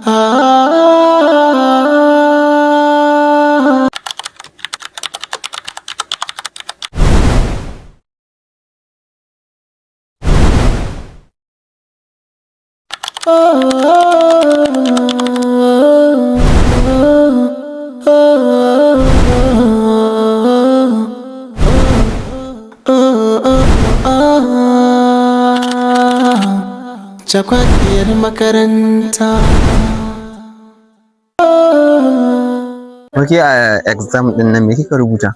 Ah. Cakwakiyar makaranta. Ok, a exam din nan me kika rubuta?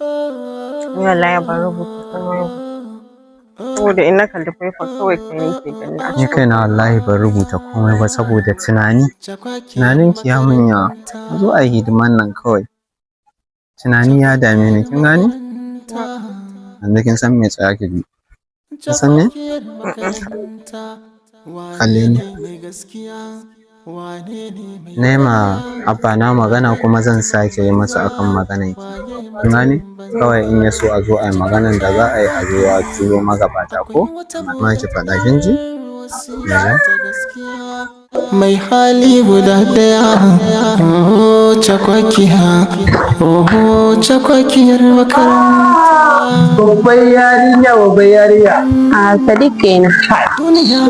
Ni wallahi ban rubuta komai ba. Saboda in na kalli paper kawai kai nake gani a Ni cikin. kaina wallahi ban rubuta komai ba saboda tunani. Tunanin ki ya mun yawa. Mu zo a yi hidiman nan kawai. Tunani ya dame ni, kin gane? Yanzu kin san me, tsaya ki ji. Kin san me? Kalle ni. Na yi ma abba na magana kuma zan sake yi masa akan maganan ki. Kin gane? Kawai in ya so a zo a yi maganan da za a yi, a zo a turo magabata ko? Amma ki faɗa, kin ji? Yanzu? Mai hali guda ɗaya, oh cakwakiya, oh cakwakiyar makaranta. Babbar yarinya, babbar yarinya. A Sadiq kenan. Duniya.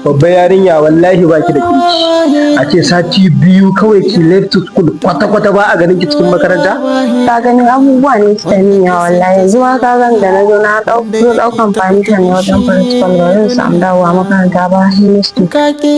Babbar yarinya, wallahi baki da kirki. A ce sati 2 kawai ki left school, kwata-kwata ba a ganin ki cikin makaranta? Ka ganin abubuwa ne suka min yawa wallahi. Yanzu ma ka gan da na zo na zo ɗaukan permission ne wajen principal, ba zan samu dawowa makaranta ba sai next week. Kaki.